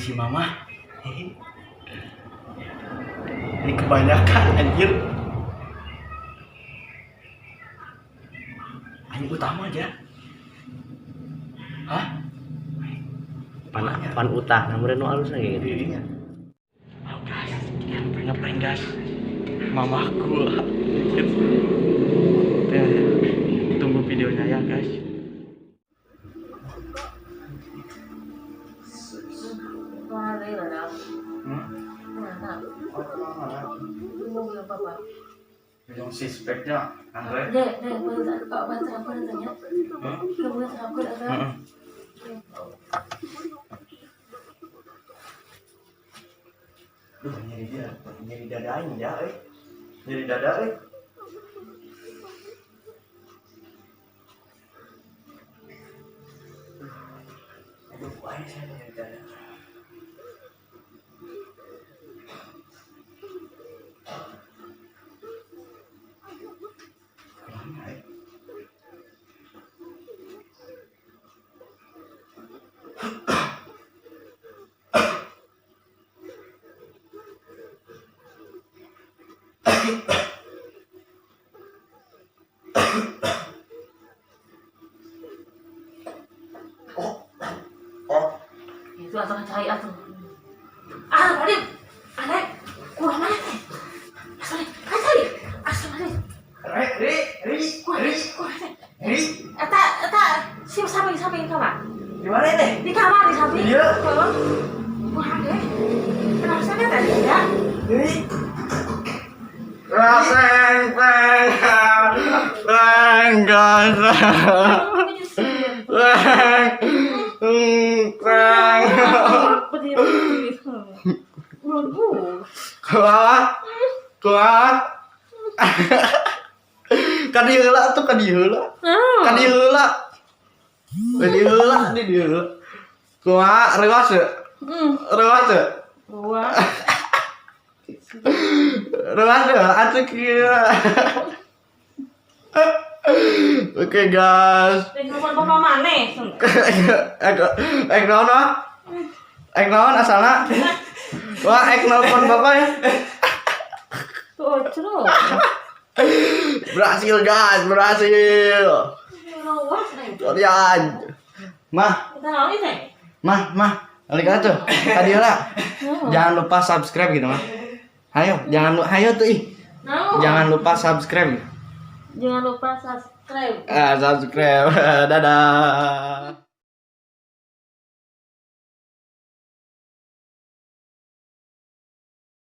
si mama. Ini kebanyakan anjir. Aing utama aja. Hah? Pan pan utah namanya nu alus kayak gitu. Iya. Oh guys, ngeprank guys. Mamaku. Tunggu videonya ya guys. Yang suspeknya Andre. Duh, nyeri dia, nyeri dada aing ya, euy. Nyeri dada euy. Aduh, aing saya nyeri dada. Oh, Itu atau cari atuh. Ah, tadi aneh kurang mana teh? Asal cari. Asal mana? Ri, ri, ri, ri, Kurang teh. ri. Eta eta si samping samping kamar. Di mana ini? Di kamar di samping. Iya. Kurang deh. Kenapa saya tadi ya? Ri. Prank, prank, prank, guys. Prank, prank. Kuah, kuah. Kadi heula tuh, kadi heula. Kadi heula. Kadi heula, di dieu heula. Kuah, reuas teu? Reuas teu? Wah. Reuas teu? Atuh kieu. Oke guys. Telepon bapak maneh. Ek naon wah? Ek naon asalna? Wah, ek nelpon bapak ya. Tuh, terus. Berhasil guys, berhasil. Kalian. Mah, mah, mah. Balik aja tuh. Tadi lah. Jangan lupa subscribe gitu, mah. Ayo, jangan lupa, ayo tuh ih. Jangan lupa subscribe. Jangan lupa subscribe. Subscribe. Dadah.